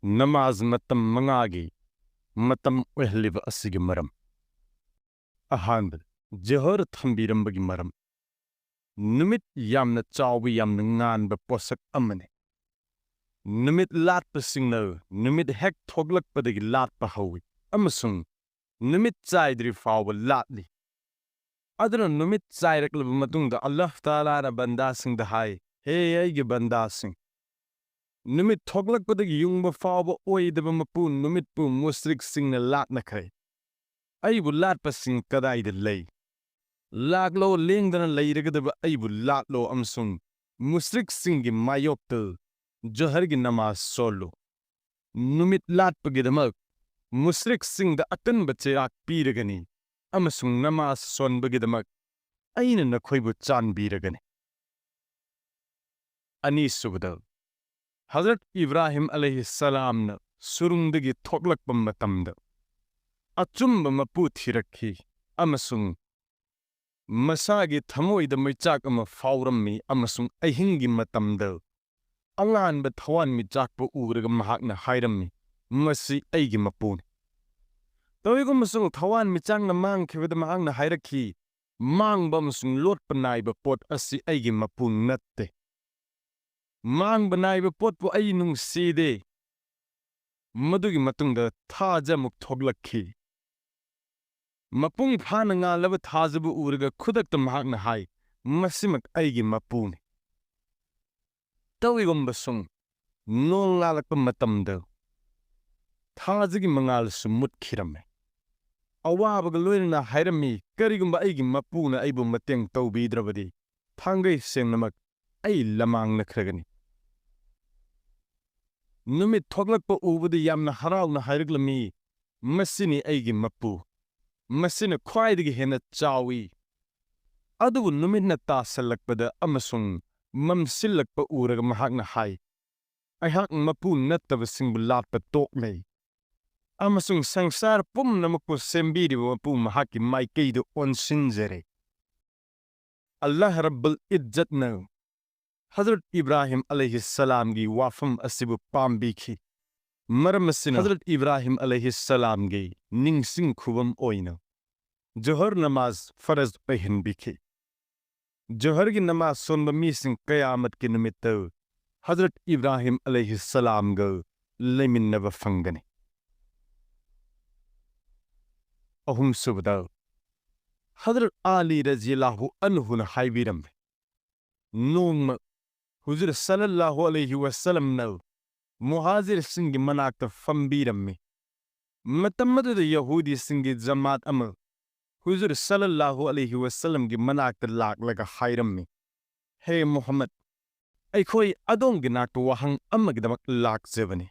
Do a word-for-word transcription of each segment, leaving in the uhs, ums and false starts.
ꯅꯃꯥꯖ ꯃꯇꯝ ꯃꯉꯥꯒꯤ ꯃꯇꯝ ꯑꯣꯏꯍꯜꯂꯤꯕ ꯑꯁꯤꯒꯤ ꯃꯔꯝ꯫ ꯑꯍꯥꯟꯕꯗ, ꯖꯣꯍꯔ ꯊꯝꯕꯤꯔꯝꯕꯒꯤ ꯃꯔꯝ꯫ ꯅꯨꯃꯤꯠ ꯌꯥꯝꯅ ꯆꯥꯎꯕ, ꯌꯥꯝꯅ ꯉꯥꯟꯕ ꯄꯣꯠꯁꯛ ꯑꯃꯅꯤ꯫ ꯅꯨꯃꯤꯠ ꯂꯥꯠꯄꯁꯤꯡꯅ ꯅꯨꯃꯤꯠ ꯍꯦꯛ ꯊꯣꯛꯂꯛꯄꯗꯒꯤ ꯂꯥꯠꯄ ꯍꯧꯏ ꯑꯃꯁꯨꯡ ꯅꯨꯃꯤꯠ ꯆꯥꯏꯗ꯭ꯔꯤ ꯐꯥꯎꯕ ꯂꯥꯠꯂꯤ꯫ ꯑꯗꯨꯅ ꯅꯨꯃꯤꯠ ꯆꯥꯏꯔꯛꯂꯕ ꯃꯇꯨꯡꯗ ꯑꯜꯂꯥꯍ ꯇꯥꯂꯥꯅ ꯕꯟꯗꯥꯁꯤꯡꯗ ꯍꯥꯏ, "ꯍꯦ ꯑꯩꯒꯤ ꯕꯟꯗꯥꯁꯤꯡ, ꯅꯨꯃꯤꯠ ꯊꯣꯛꯂꯛꯄꯗꯒꯤ ꯌꯨꯡꯕ ꯐꯥꯎꯕ ꯑꯣꯏꯗꯕ ꯃꯄꯨ ꯅꯨꯃꯤꯠꯄꯨ ꯃꯨꯁ꯭ꯔꯤꯛꯁꯤꯡꯅ ꯂꯥꯠꯅꯈ꯭ꯔꯦ꯫ ꯑꯩꯕꯨ ꯂꯥꯠꯄꯁꯤꯡ ꯀꯗꯥꯏꯗ ꯂꯩ? ꯂꯥꯛꯂꯣ, ꯂꯦꯡꯗꯅ ꯂꯩꯔꯒꯗꯕ ꯑꯩꯕꯨ ꯂꯥꯠꯂꯣ ꯑꯃꯁꯨꯡ ꯃꯨꯁ꯭ꯔꯤꯛꯁꯤꯡꯒꯤ ꯃꯥꯌꯣꯛꯇ ꯖꯣꯍꯔꯒꯤ ꯅꯃꯥꯖ ꯁꯣꯜꯂꯨ꯫ ꯅꯨꯃꯤꯠ ꯂꯥꯠꯄꯒꯤꯗꯃꯛ ꯃꯨꯁ꯭ꯔꯤꯛꯁꯤꯡꯗ ꯑꯀꯟꯕ ꯆꯩꯔꯥꯛ ꯄꯤꯔꯒꯅꯤ ꯑꯃꯁꯨꯡ ꯅꯃꯥꯖ ꯁꯣꯟꯕꯒꯤꯗꯃꯛ ꯑꯩꯅ ꯅꯈꯣꯏꯕꯨ ꯆꯥꯟꯕꯤꯔꯒꯅꯤ"꯫ ꯑꯅꯤꯁꯨꯕꯗ, ꯍꯖꯔꯠ ꯏꯕ꯭ꯔꯥꯍꯤꯝ ꯑꯂꯩꯍꯤꯁꯁꯂꯥꯝꯅ ꯁꯨꯔꯨꯡꯗꯒꯤ ꯊꯣꯛꯂꯛꯄ ꯃꯇꯝꯗ ꯑꯆꯨꯝꯕ ꯃꯄꯨ ꯊꯤꯔꯛꯈꯤ ꯑꯃꯁꯨꯡ ꯃꯁꯥꯒꯤ ꯊꯃꯣꯏꯗ ꯃꯩꯆꯥꯛ ꯑꯃ ꯐꯥꯎꯔꯝꯃꯤ ꯑꯃꯁꯨꯡ ꯑꯍꯤꯡꯒꯤ ꯃꯇꯝꯗ ꯑꯉꯥꯟꯕ ꯊꯋꯥꯟꯃꯤꯆꯥꯛꯄꯨ ꯎꯔꯒ ꯃꯍꯥꯛꯅ ꯍꯥꯏꯔꯝꯃꯤ, "ꯃꯁꯤ ꯑꯩꯒꯤ ꯃꯄꯨꯅꯤ"꯫ ꯇꯧꯏꯒꯨꯝꯕꯁꯨꯡ ꯊꯋꯥꯟꯃꯤꯆꯥꯛꯅ ꯃꯥꯡꯈꯤꯕꯗ ꯃꯍꯥꯛꯅ ꯍꯥꯏꯔꯛꯈꯤ, "ꯃꯥꯡꯕ ꯑꯃꯁꯨꯡ ꯂꯣꯠꯄ ꯅꯥꯏꯕ ꯄꯣꯠ ꯑꯁꯤ ꯑꯩꯒꯤ ꯃꯄꯨ ꯅꯠꯇꯦ꯫ ꯃꯥꯡꯕ ꯅꯥꯏꯕ ꯄꯣꯠꯄꯨ ꯑꯩ ꯅꯨꯡꯁꯤꯗꯦ"꯫ ꯃꯗꯨꯒꯤ ꯃꯇꯨꯡꯗ ꯊꯥꯖ ꯑꯃꯨꯛ ꯊꯣꯛꯂꯛꯈꯤ꯫ ꯃꯄꯨꯡ ꯐꯥꯅ ꯉꯥꯜꯂꯕ ꯊꯥꯖꯕꯨ ꯎꯔꯒ ꯈꯨꯗꯛꯇ ꯃꯍꯥꯛꯅ ꯍꯥꯏ, "ꯃꯁꯤꯃꯛ ꯑꯩꯒꯤ ꯃꯄꯨꯅꯤ"꯫ ꯇꯧꯏꯒꯨꯝꯕꯁꯨꯡ ꯅꯣꯡ ꯉꯥꯜꯂꯛꯄ ꯃꯇꯝꯗ ꯊꯥꯖꯒꯤ ꯃꯉꯥꯜꯁꯨ ꯃꯨꯠꯈꯤꯔꯝꯃꯤ꯫ ꯑꯋꯥꯕꯒ ꯂꯣꯏꯅꯅ ꯍꯥꯏꯔꯝꯃꯤ, "ꯀꯔꯤꯒꯨꯝꯕ ꯑꯩꯒꯤ ꯃꯄꯨꯅ ꯑꯩꯕꯨ ꯃꯇꯦꯡ ꯇꯧꯕꯤꯗ꯭ꯔꯕꯗꯤ ꯊꯥꯡꯒꯩ ꯁꯦꯡꯅꯃꯛ ꯑꯩ ꯂꯃꯥꯡꯅꯈ꯭ꯔꯒꯅꯤ"꯫ ꯅꯨꯃꯤꯠ ꯊꯣꯛꯂꯛꯄ ꯎꯕꯗ ꯌꯥꯝꯅ ꯍꯔꯥꯎꯅ ꯍꯥꯏꯔꯛꯂꯝꯃꯤ, "ꯃꯁꯤꯅꯤ ꯑꯩꯒꯤ ꯃꯄꯨ꯫ ꯃꯁꯤꯅ ꯈ꯭ꯋꯥꯏꯗꯒꯤ ꯍꯦꯟꯅ ꯆꯥꯎꯏ"꯫ ꯑꯗꯨꯕꯨ ꯅꯨꯃꯤꯠꯅ ꯇꯥꯁꯜꯂꯛꯄꯗ ꯑꯃꯁꯨꯡ ꯃꯝꯁꯤꯜꯂꯛꯄ ꯎꯔꯒ ꯃꯍꯥꯛꯅ ꯍꯥꯏ, "ꯑꯩꯍꯥꯛ ꯃꯄꯨ ꯅꯠꯇꯕꯁꯤꯡꯕꯨ ꯂꯥꯠꯄ ꯇꯣꯛꯂꯦ ꯑꯃꯁꯨꯡ ꯁꯪꯁꯥꯔ ꯄꯨꯝꯅꯃꯛꯄꯨ ꯁꯦꯝꯕꯤꯔꯤꯕ ꯃꯄꯨ ꯃꯍꯥꯛꯀꯤ ꯃꯥꯏꯀꯩꯗ ꯑꯣꯟꯁꯤꯟꯖꯔꯦ"꯫ ꯑꯜꯂꯥꯍ ꯔꯕꯨꯜ ꯏꯖꯠꯅ ꯍꯖꯔꯠ ꯏꯕ꯭ꯔꯥꯍꯤꯝ ꯑꯂꯩꯍꯤꯁꯁꯂꯥꯝꯒꯤ ꯋꯥꯐꯝ ꯑꯁꯤꯕꯨ ꯄꯥꯝꯕꯤꯈꯤ꯫ ꯃꯔꯝ ꯑꯁꯤꯅ ꯍꯖꯔꯠ ꯏꯕ꯭ꯔꯥꯍꯤꯝ ꯑꯂꯩꯍꯤꯁꯁꯂꯥꯝꯒꯤ ꯅꯤꯡꯁꯤꯡ ꯈꯨꯕꯝ ꯑꯣꯏꯅ ꯖꯣꯍꯔ ꯅꯃꯥꯖ ꯐꯔꯖ ꯑꯣꯏꯍꯟꯕꯤꯈꯤ꯫ ꯖꯣꯍꯔꯒꯤ ꯅꯃꯥꯖ ꯁꯣꯟꯕ ꯃꯤꯁꯤꯡ ꯀꯌꯥꯃꯠꯀꯤ ꯅꯨꯃꯤꯠꯇ ꯍꯖꯔꯠ ꯏꯕ꯭ꯔꯥꯍꯤꯝ ꯑꯂꯩꯍꯤꯁꯁꯂꯥꯝꯒ ꯂꯩꯃꯤꯟꯅꯕ ꯐꯪꯒꯅꯤ꯫ ꯑꯍꯨꯝꯁꯨꯕꯗ, ꯍꯖꯔꯠ ꯑꯂꯤ ꯔꯖꯤꯌꯜꯂꯥꯍꯨ ꯑꯟꯍꯨꯅ ꯍꯥꯏꯕꯤꯔꯝꯃꯤ, ꯅꯣꯡꯃ ꯍꯨꯖꯨꯔ ꯁꯜꯂꯜꯂꯥꯍꯨ ꯑꯂꯩꯍꯤ ꯋꯁꯜꯂꯝꯅ ꯃꯨꯍꯥꯖꯤꯔꯁꯤꯡꯒꯤ ꯃꯅꯥꯛꯇ ꯐꯝꯕꯤꯔꯝꯃꯤ꯫ ꯃꯇꯝ ꯑꯗꯨꯗ ꯌꯍꯨꯗꯤꯁꯤꯡꯒꯤ ꯖꯃꯥꯠ ꯑꯃ ꯍꯨꯖꯨꯔ ꯁꯜꯂꯜꯂꯥꯍꯨ ꯑꯂꯩꯍꯤ ꯋꯁꯜꯂꯝꯒꯤ ꯃꯅꯥꯛꯇ ꯂꯥꯛꯂꯒ ꯍꯥꯏꯔꯝꯃꯤ, "ꯍꯦ ꯃꯨꯍꯝꯃꯗ, ꯑꯩꯈꯣꯏ ꯑꯗꯣꯝꯒꯤ ꯅꯥꯛꯇ ꯋꯥꯍꯪ ꯑꯃꯒꯤꯗꯃꯛ ꯂꯥꯛꯆꯕꯅꯤ꯫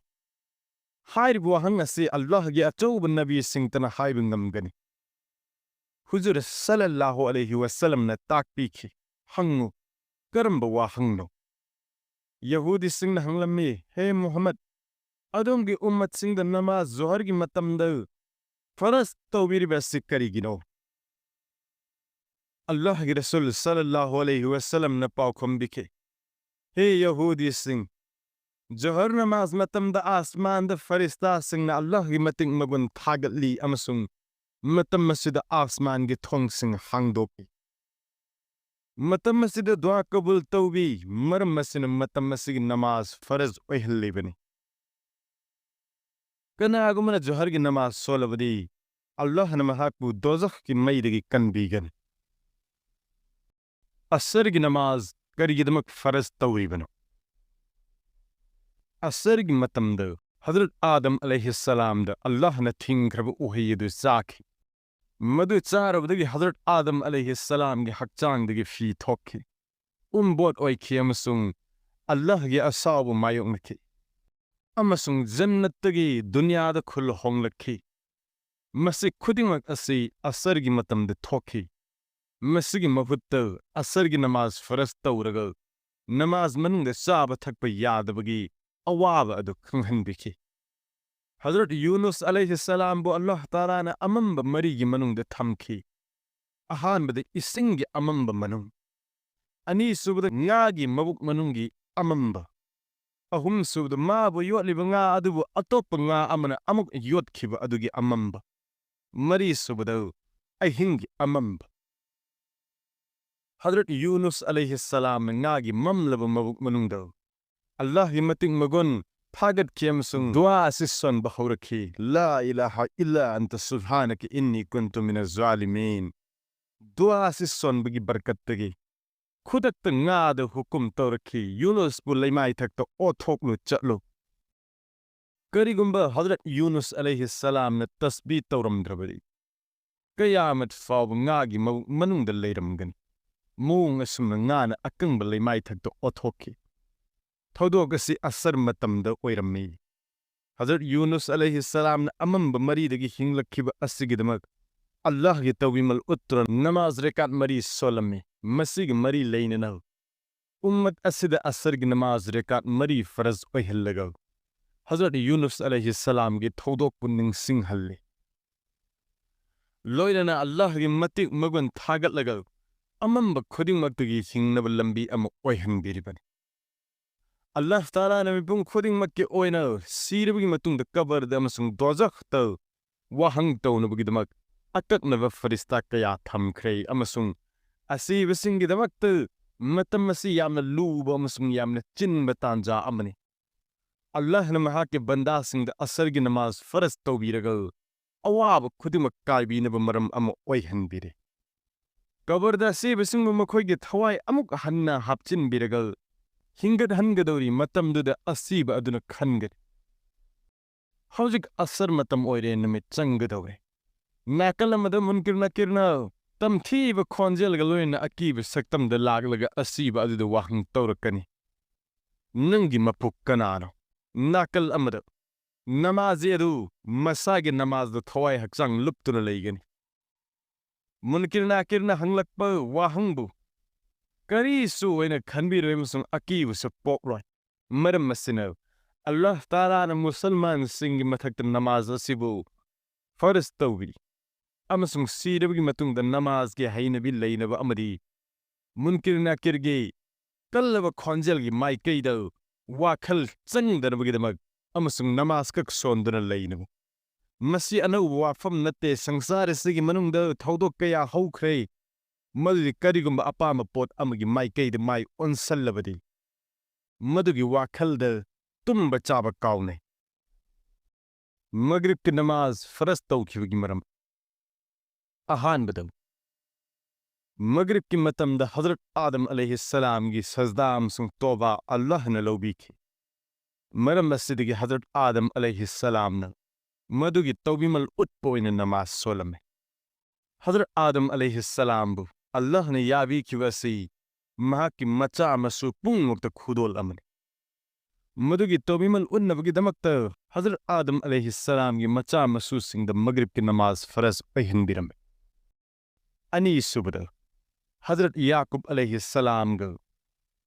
ꯍꯥꯏꯔꯤꯕ ꯋꯥꯍꯪ ꯑꯁꯤ ꯑꯜꯂꯥꯍꯒꯤ ꯑꯆꯧꯕ ꯅꯕꯤꯁꯤꯡꯇꯅ ꯍꯥꯏꯕ ꯉꯝꯒꯅꯤ꯫" ꯍꯨꯖꯨꯔ ꯁꯜꯂꯜꯂꯥꯍꯨ ꯑꯂꯩꯍꯤ ꯋꯁꯜꯂꯝꯅ ꯇꯥꯛꯄꯤꯈꯤ, "ꯍꯪꯉꯨ, ꯀꯔꯝꯕ ꯋꯥꯍꯪꯅꯣ?" ꯌꯍꯨꯗꯤꯁꯤꯡꯅ ꯍꯪꯂꯝꯃꯤ, "ꯍꯦ ꯃꯨꯍꯝꯃꯗ, ꯑꯗꯣꯝꯒꯤ ꯎꯝꯃꯠꯁꯤꯡꯗ ꯅꯃꯥꯖ ꯖꯣꯍꯔꯒꯤ ꯃꯇꯝꯗ ꯐꯔꯖ ꯇꯧꯕꯤꯔꯤꯕ ꯑꯁꯤ ꯀꯔꯤꯒꯤꯅꯣ?" ꯑꯜꯂꯥꯍꯒꯤ ꯔꯁꯨꯜ ꯁꯜꯂꯜꯂꯥꯍꯨ ꯑꯂꯩꯍꯤ ꯋꯁꯜꯂꯝꯅ ꯄꯥꯎꯈꯨꯝ ꯄꯤꯈꯤ, "ꯍꯦ ꯌꯍꯨꯗꯤꯁꯤꯡ, ꯖꯣꯍꯔ ꯅꯃꯥꯖ ꯃꯇꯝꯗ ꯑꯥꯁꯃꯥꯟꯗ ꯐꯔꯤꯁꯇꯥꯁꯤꯡꯅ ꯑꯜꯂꯥꯍꯒꯤ ꯃꯇꯤꯛ ꯃꯒꯨꯟ ꯊꯥꯒꯠꯂꯤ ꯑꯃꯁꯨꯡ ꯃꯇꯝ ꯑꯁꯤꯗ ꯑꯥꯁꯃꯥꯟꯒꯤ ꯊꯣꯡꯁꯤꯡ ꯍꯥꯡꯗꯣꯛꯏ꯫ ꯃꯇꯝ ꯑꯁꯤꯗ ꯗꯨꯋꯥ ꯀꯕꯨꯜ ꯇꯧꯕꯤ, ꯃꯔꯝ ꯑꯁꯤꯅ ꯃꯇꯝ ꯑꯁꯤꯒꯤ ꯅꯃꯥꯖ ꯐꯔꯖ ꯑꯣꯏꯍꯜꯂꯤꯕꯅꯤ꯫ ꯀꯅꯥꯒꯨꯝꯕꯅ ꯖꯣꯍꯔꯒꯤ ꯅꯃꯥꯖ ꯁꯣꯜꯂꯕꯗꯤ, ꯑꯜꯂꯥꯍꯅ ꯃꯍꯥꯛꯄꯨ ꯗꯣꯖꯈꯀꯤ ꯃꯩꯗꯒꯤ ꯀꯟꯕꯤꯒꯅꯤ꯫" ꯑꯁꯔꯒꯤ ꯅꯃꯥꯖ ꯀꯔꯤꯒꯤꯗꯃꯛ ꯐꯔꯖ ꯇꯧꯔꯤꯕꯅꯣ? ꯑꯁꯔꯒꯤ ꯃꯇꯝꯗ ꯍꯖꯔꯠ ꯑꯥꯗꯝ ꯑꯂꯩꯍꯤꯁꯁꯂꯥꯝꯗ ꯑꯜꯂꯥꯍꯅ ꯊꯤꯡꯈ꯭ꯔꯕ ꯎꯍꯩ ꯑꯗꯨ ꯆꯥꯈꯤ꯫ ꯃꯗꯨ ꯆꯥꯔꯕꯗꯒꯤ ꯍꯖꯔꯠ ꯑꯥꯗꯝ ꯑꯂꯩꯍꯤꯁꯁꯂꯥꯝꯒꯤ ꯍꯛꯆꯥꯡꯗꯒꯤ ꯐꯤ ꯊꯣꯛꯈꯤ, ꯎꯝꯕꯣꯠ ꯑꯣꯏꯈꯤ ꯑꯃꯁꯨꯡ ꯑꯜꯂꯥꯍꯒꯤ ꯑꯁꯥꯎꯕ ꯃꯥꯌꯣꯛꯅꯈꯤ, ꯑꯃꯁꯨꯡ ꯖꯟꯅꯠꯇꯒꯤ ꯗꯨꯅꯤꯌꯥꯗ ꯈꯨꯜ ꯍꯣꯡꯂꯛꯈꯤ꯫ ꯃꯁꯤ ꯈꯨꯗꯤꯡꯃꯛ ꯑꯁꯤ ꯑꯁꯔꯒꯤ ꯃꯇꯝꯗ ꯊꯣꯛꯈꯤ꯫ ꯃꯁꯤꯒꯤ ꯃꯍꯨꯠꯇ ꯑꯁꯔꯒꯤ ꯅꯃꯥꯖ ꯐꯔꯖ ꯇꯧꯔꯒ ꯅꯃꯥꯖ ꯃꯅꯨꯡꯗ ꯆꯥꯕ ꯊꯛꯄ ꯌꯥꯗꯕꯒꯤ ꯑꯋꯥꯕ ꯑꯗꯨ ꯈꯪꯍꯟꯕꯤꯈꯤ꯫ ꯍꯖꯔꯠ ꯌꯨꯅꯨꯁ ꯑꯂꯩꯍꯤꯁꯁꯂꯥꯝꯕꯨ ꯑꯜꯂꯥꯍ ꯇꯥꯂꯥꯅ ꯑꯃꯝꯕ ꯃꯔꯤꯒꯤ ꯃꯅꯨꯡꯗ ꯊꯝꯈꯤ꯫ ꯑꯍꯥꯟꯕꯗ ꯏꯁꯤꯡꯒꯤ ꯑꯃꯝꯕ ꯃꯅꯨꯡ, ꯑꯅꯤꯁꯨꯕꯗ ꯉꯥꯒꯤ ꯃꯕꯨꯛ ꯃꯅꯨꯡꯒꯤ ꯑꯃꯝꯕ, ꯑꯍꯨꯝꯁꯨꯕꯗ ꯃꯥꯕꯨ ꯌꯣꯠꯂꯤꯕ ꯉꯥ ꯑꯗꯨꯕꯨ ꯑꯇꯣꯞꯄ ꯉꯥ ꯑꯃꯅ ꯑꯃꯨꯛ ꯌꯣꯠꯈꯤꯕ ꯑꯗꯨꯒꯤ ꯑꯃꯝꯕ꯫ ꯃꯔꯤꯁꯨꯕꯗ ꯑꯍꯤꯡꯒꯤ ꯑꯃꯝꯕ꯫ ꯍꯖꯔꯠ ꯌꯨꯅꯨꯁ ꯑꯂꯩꯍꯤ ꯁꯂꯥꯝꯅ ꯉꯥꯒꯤ ꯃꯝꯂꯕ ꯃꯕꯨꯛ ꯃꯅꯨꯡꯗ ꯑꯜꯂꯥꯍꯒꯤ ꯃꯇꯤꯛ ꯃꯒꯨꯟ ꯊꯥꯒꯠꯈꯤ ꯑꯃꯁꯨꯡ ꯗꯨꯋꯥ ꯑꯁꯤ ꯁꯣꯟꯕ ꯍꯧꯔꯛꯈꯤ, "ꯂꯥ ꯏꯂꯥꯍ ꯏꯜꯂꯥ ꯑꯟꯇ ꯁꯨꯕꯍꯥꯅꯀ ꯏꯟꯅꯤ ꯀꯨꯟꯇꯨ ꯃꯤꯅ ꯖꯥꯂꯤꯃꯤꯟ"꯫ ꯗꯨꯋꯥ ꯑꯁꯤ ꯁꯣꯟꯕꯒꯤ ꯕꯔꯀꯠꯇꯒꯤ ꯈꯨꯗꯛꯇ ꯉꯥꯗ ꯍꯨꯀꯨꯝ ꯇꯧꯔꯛꯈꯤ, ꯌꯨꯅꯨꯁꯄꯨ ꯂꯩꯃꯥꯏꯊꯛꯇ ꯑꯣꯠꯊꯣꯛꯂꯨ ꯆꯠꯂꯨ꯫ ꯀꯔꯤꯒꯨꯝꯕ ꯍꯖꯔꯠ ꯌꯨꯅꯨꯁ ꯑꯂꯩꯍꯤ ꯁꯂꯥꯝꯅ ꯇꯁꯕꯤ ꯇꯧꯔꯝꯗ꯭ꯔꯕꯗꯤ, ꯀꯌꯥꯃꯠ ꯐꯥꯎꯕ ꯉꯥꯒꯤ ꯃꯕꯨꯛ ꯃꯅꯨꯡꯗ ꯂꯩꯔꯝꯒꯅꯤ꯫ ꯃꯑꯣꯡ ꯑꯁꯨꯝꯅ ꯉꯥꯅ ꯑꯀꯪꯕ ꯂꯩꯃꯥꯏꯊꯛꯇ ꯑꯣꯠꯊꯣꯛꯈꯤ꯫ ꯊꯧꯗꯣꯛ ꯑꯁꯤ ꯑꯁꯔ ꯃꯇꯝꯗ ꯑꯣꯏꯔꯝꯃꯤ꯫ ꯍꯖꯔꯠ ꯌꯨꯅꯨꯁ ꯑꯂꯩꯍꯤ ꯁꯂꯥꯝꯅ ꯑꯃꯝꯕ ꯃꯔꯤꯗꯒꯤ ꯍꯤꯡꯂꯛꯈꯤꯕ ꯑꯁꯤꯒꯤꯗꯃꯛ ꯑꯜꯂꯥꯍꯒꯤ ꯇꯧꯕꯤꯃꯜ ꯎꯠꯇꯨꯅ ꯅꯃꯥꯖ ꯔꯦꯀꯥꯠ ꯃꯔꯤ ꯁꯣꯜꯂꯝꯃꯤ꯫ ꯃꯁꯤꯒꯤ ꯃꯔꯤ ꯂꯩꯅꯅ ꯎꯝꯃꯠ ꯑꯁꯤꯗ ꯑꯁꯔꯒꯤ ꯅꯃꯥꯖ ꯔꯦꯀꯥꯠ ꯃꯔꯤ ꯐꯔꯖ ꯑꯣꯏꯍꯜꯂꯒ ꯍꯖꯔꯠ ꯌꯨꯅꯨꯁ ꯑꯂꯩꯍꯤ ꯁꯂꯥꯝꯒꯤ ꯊꯧꯗꯣꯛꯄꯨ ꯅꯤꯡꯁꯤꯡꯍꯜꯂꯤ꯫ ꯂꯣꯏꯅꯅ ꯑꯜꯂꯥꯍꯒꯤ ꯃꯇꯤꯛ ꯃꯒꯨꯟ ꯊꯥꯒꯠꯂꯒ ꯑꯃꯝꯕ ꯈꯨꯗꯤꯡꯃꯛꯇꯒꯤ ꯍꯤꯡꯅꯕ ꯂꯝꯕꯤ ꯑꯃ ꯑꯣꯏꯍꯟꯕꯤꯔꯤꯕꯅꯤ꯫ ꯑꯜꯂꯥꯍ ꯇꯥꯂꯥꯅ ꯃꯤꯄꯨꯝ ꯈꯨꯗꯤꯡꯃꯛꯀꯤ ꯑꯣꯏꯅ ꯁꯤꯔꯕꯒꯤ ꯃꯇꯨꯡꯗ ꯀꯕꯔꯗ ꯑꯃꯁꯨꯡ ꯗꯣꯖꯈꯇ ꯋꯥꯍꯪ ꯇꯧꯅꯕꯒꯤꯗꯃꯛ ꯑꯀꯛꯅꯕ ꯐꯔꯤꯁꯇꯥ ꯀꯌꯥ ꯊꯝꯈ꯭ꯔꯦ, ꯑꯃꯁꯨꯡ ꯑꯁꯤꯕꯁꯤꯡꯒꯤꯗꯃꯛꯇ ꯃꯇꯝ ꯑꯁꯤ ꯌꯥꯝꯅ ꯂꯨꯕ ꯑꯃꯁꯨꯡ ꯌꯥꯝꯅ ꯆꯤꯟꯕ ꯇꯥꯟꯖꯥ ꯑꯃꯅꯤ꯫ ꯑꯜꯂꯥꯍꯅ ꯃꯍꯥꯛꯀꯤ ꯕꯟꯗꯥꯁꯤꯡꯗ ꯑꯁꯔꯒꯤ ꯅꯃꯥꯖ ꯐꯔꯖ ꯇꯧꯕꯤꯔꯒ ꯑꯋꯥꯕ ꯈꯨꯗꯤꯡꯃꯛ ꯀꯥꯏꯕꯤꯅꯕ ꯃꯔꯝ ꯑꯃ ꯑꯣꯏꯍꯟꯕꯤꯔꯦ꯫ ꯀꯕꯔꯗ ꯑꯁꯤꯕꯁꯤꯡꯕꯨ ꯃꯈꯣꯏꯒꯤ ꯊꯋꯥꯏ ꯑꯃꯨꯛ ꯍꯟꯅ ꯍꯥꯞꯆꯤꯟꯕꯤꯔꯒ ꯍꯤꯡꯒꯠꯍꯟꯒꯗꯧꯔꯤ ꯃꯇꯝꯗꯨꯗ ꯑꯁꯤꯕ ꯑꯗꯨꯅ ꯈꯟꯒꯅꯤ, "ꯍꯧꯖꯤꯛ ꯑꯁꯔ ꯃꯇꯝ ꯑꯣꯏꯔꯦ, ꯅꯨꯃꯤꯠ ꯆꯪꯒꯗꯧꯔꯦ"꯫ ꯅꯥꯀꯜ ꯑꯃꯗ ꯃꯨꯟꯀꯤꯔ ꯅꯀꯤꯔꯅ ꯇꯝꯊꯤꯕ ꯈꯣꯟꯖꯦꯜꯒ ꯂꯣꯏꯅꯅ ꯑꯀꯤꯕ ꯁꯛꯇꯝꯗ ꯂꯥꯛꯂꯒ ꯑꯁꯤꯕ ꯑꯗꯨꯗ ꯋꯥꯍꯪ ꯇꯧꯔꯛꯀꯅꯤ, "ꯅꯪꯒꯤ ꯃꯄꯨ ꯀꯅꯥꯅꯣ?" ꯅꯥꯀꯜ ꯑꯃꯗ ꯅꯃꯥꯖꯤ ꯑꯗꯨ ꯃꯁꯥꯒꯤ ꯅꯃꯥꯖꯗ ꯊꯋꯥꯏ ꯍꯛꯆꯥꯡ ꯂꯨꯞꯇꯨꯅ ꯂꯩꯒꯅꯤ꯫ ꯃꯨꯟꯀꯤꯔ ꯅꯥꯀꯤꯔꯅ ꯍꯪꯂꯛꯄ ꯋꯥꯍꯪꯕꯨ ꯀꯔꯤꯁꯨ ꯑꯣꯏꯅ ꯈꯟꯕꯤꯔꯣꯏ ꯑꯃꯁꯨꯡ ꯑꯀꯤꯕꯁꯨ ꯄꯣꯛꯂꯣꯏ꯫ ꯃꯔꯝ ꯑꯁꯤꯅ, ꯑꯜꯂꯥꯍ ꯇꯥꯂꯥꯅ ꯃꯨꯁꯜꯃꯥꯟꯁꯤꯡꯒꯤ ꯃꯊꯛꯇ ꯅꯃꯥꯖ ꯑꯁꯤꯕꯨ ꯐꯔꯖ ꯇꯧꯕꯤꯔꯤ, ꯑꯃꯁꯨꯡ ꯁꯤꯔꯕꯒꯤ ꯃꯇꯨꯡꯗ ꯅꯃꯥꯖꯒꯤ ꯍꯩꯅꯕꯤ ꯂꯩꯅꯕ ꯑꯃꯗꯤ ꯃꯨꯟꯀꯤꯔ ꯅꯀꯤꯔꯒꯤ ꯀꯜꯂꯕ ꯈꯣꯟꯖꯦꯜꯒꯤ ꯃꯥꯏꯀꯩꯗ ꯋꯥꯈꯜ ꯆꯪꯗꯅꯕꯒꯤꯗꯃꯛ ꯑꯃꯁꯨꯡ ꯅꯃꯥꯖ ꯈꯛ ꯁꯣꯟꯗꯨꯅ ꯂꯩꯅꯕ꯫ ꯃꯁꯤ ꯑꯅꯧꯕ ꯋꯥꯐꯝ ꯅꯠꯇꯦ, ꯁꯪꯁꯥꯔ ꯑꯁꯤꯒꯤ ꯃꯅꯨꯡꯗ ꯊꯧꯗꯣꯛ ꯀꯌꯥ ꯍꯧꯈ꯭ꯔꯦ, ꯃꯗꯨꯗꯤ ꯀꯔꯤꯒꯨꯝꯕ ꯑꯄꯥꯝꯕ ꯄꯣꯠ ꯑꯃꯒꯤ ꯃꯥꯏꯀꯩꯗ ꯃꯥꯏ ꯑꯣꯟꯁꯜꯂꯕꯗꯤ, ꯃꯗꯨꯒꯤ ꯋꯥꯈꯜꯗ ꯇꯨꯝꯕ ꯆꯥꯕ ꯀꯥꯎꯅꯩ꯫ ꯃꯒ꯭ꯔꯤꯕꯀꯤ ꯅꯃꯥꯖ ꯐꯔꯖ ꯇꯧꯈꯤꯕꯒꯤ ꯃꯔꯝ꯫ ꯑꯍꯥꯟꯕꯗ, ꯃꯒ꯭ꯔꯤꯕꯀꯤ ꯃꯇꯝꯗ ꯍꯖꯔꯠ ꯑꯥꯗꯝ ꯑꯂꯩꯍꯤꯁꯁꯂꯥꯝꯒꯤ ꯁꯖꯗꯥ ꯑꯃꯁꯨꯡ ꯇꯣꯕꯥ ꯑꯜꯂꯥꯍꯅ ꯂꯧꯕꯤꯈꯤ꯫ ꯃꯔꯝ ꯑꯁꯤꯗꯒꯤ ꯍꯖꯔꯠ ꯑꯥꯗꯝ ꯑꯂꯩꯍꯤꯁꯁꯂꯥꯝꯅ ꯃꯗꯨꯒꯤ ꯇꯧꯕꯤꯃꯜ ꯎꯠꯄ ꯑꯣꯏꯅ ꯅꯃꯥꯖ ꯁꯣꯜꯂꯝꯃꯤ꯫ ꯍꯖꯔꯠ ꯑꯥꯗꯝ ꯑꯂꯩꯍꯤꯁꯁꯂꯥꯝꯕꯨ ꯑꯜꯂꯥꯍꯅ ꯌꯥꯕꯤꯈꯤꯕ ꯑꯁꯤ ꯃꯍꯥꯛꯀꯤ ꯃꯆꯥ ꯃꯁꯨ ꯄꯨꯝꯅꯃꯛꯇ ꯈꯨꯗꯣꯜ ꯑꯃꯅꯤ꯫ ꯃꯗꯨꯒꯤ ꯇꯧꯕꯤꯃꯜ ꯎꯠꯅꯕꯒꯤꯗꯃꯛꯇ ꯍꯖꯔꯠ ꯑꯥꯗꯝ ꯑꯂꯩꯍꯤꯁꯁꯂꯥꯝꯒꯤ ꯃꯆꯥ ꯃꯁꯨꯁꯤꯡꯗ ꯃꯒ꯭ꯔꯤꯕꯀꯤ ꯅꯃꯥꯖ ꯐꯔꯖ ꯑꯣꯏꯍꯟꯕꯤꯔꯝꯃꯤ꯫ ꯑꯅꯤꯁꯨꯕꯗ, ꯍꯖꯔꯠ ꯌꯥꯀꯨꯕ ꯑꯂꯩꯍꯤꯁꯁꯂꯥꯝꯒ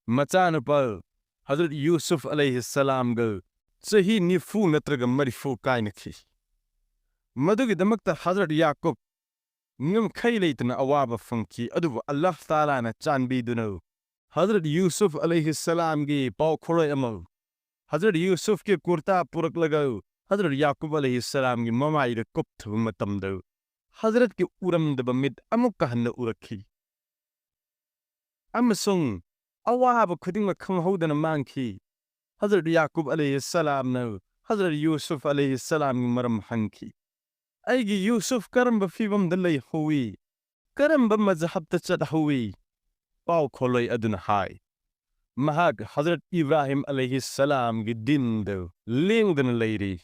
ꯃꯆꯥꯅꯨꯄꯥ ꯍꯖꯔꯠ ꯌꯨꯁꯨꯐ ꯑꯂꯩꯍꯤꯁꯁꯂꯥꯝꯒ ꯆꯍꯤ ꯅꯤꯐꯨ ꯅꯠꯇ꯭ꯔꯒ ꯃꯔꯤꯐꯨ ꯀꯥꯏꯅꯈꯤ꯫ ꯃꯗꯨꯒꯤꯗꯃꯛꯇ ꯍꯖꯔꯠ ꯌꯥꯀꯨꯕ ꯉꯝꯈꯩ ꯂꯩꯇꯅ ꯑꯋꯥꯕ ꯐꯪꯈꯤ, ꯑꯗꯨꯕꯨ ꯑꯜꯂꯥꯍ ꯇꯥꯂꯥꯅ ꯆꯥꯟꯕꯤꯗꯨꯅ ꯍꯖꯔꯠ ꯌꯨꯁꯨꯐ ꯑꯂꯩꯍꯤꯁꯁꯂꯥꯝꯒꯤ ꯄꯥꯎꯈꯣꯜꯂꯣꯏ ꯑꯃ ꯍꯖꯔꯠ ꯌꯨꯁꯨꯐꯀꯤ ꯀꯨꯔꯇꯥ ꯄꯨꯔꯛꯂꯒ ꯍꯖꯔꯠ ꯌꯥꯀꯨꯕ ꯑꯂꯩꯍꯤꯁꯁꯂꯥꯝꯒꯤ ꯃꯃꯥꯏꯗ ꯀꯨꯞꯊꯕ ꯃꯇꯝꯗ, ꯍꯖꯔꯠꯀꯤ ꯎꯔꯝꯗꯕ ꯃꯤꯠ ꯑꯃꯨꯛꯀ ꯍꯟꯅ ꯎꯔꯛꯈꯤ꯫ ꯑꯃꯁꯨꯡ ꯑꯋꯥꯕ ꯈꯨꯗꯤꯡꯃꯛ ꯈꯪꯍꯧꯗꯅ ꯃꯥꯡꯈꯤ꯫ ꯍꯖꯔꯠ ꯌꯥꯀꯨꯕ ꯑꯂꯩꯍꯤꯁꯁꯂꯥꯝꯅ ꯍꯖꯔꯠ ꯌꯨꯁꯨꯐ ꯑꯂꯩꯍꯤꯁꯁꯂꯥꯝꯒꯤ ꯃꯔꯝ ꯍꯪꯈꯤ꯫ "ꯑꯩꯒꯤ ꯌꯨꯁꯨꯐ ꯀꯔꯝꯕ ꯐꯤꯕꯝꯗ ꯂꯩꯍꯧꯏ? ꯀꯔꯝꯕ ꯃꯖꯍꯕꯇ ꯆꯠꯍꯧꯏ?" ꯄꯥꯎ ꯈꯣꯜꯂꯣꯏ ꯑꯗꯨꯅ ꯍꯥꯏ, "ꯃꯍꯥꯛ ꯍꯖꯔꯠ ꯏꯕ꯭ꯔꯥꯍꯤꯝ ꯑꯂꯩꯍꯤꯁꯁꯂꯥꯝꯒꯤ ꯗꯤꯟꯗ ꯂꯦꯡꯗꯅ ꯂꯩꯔꯤ꯫"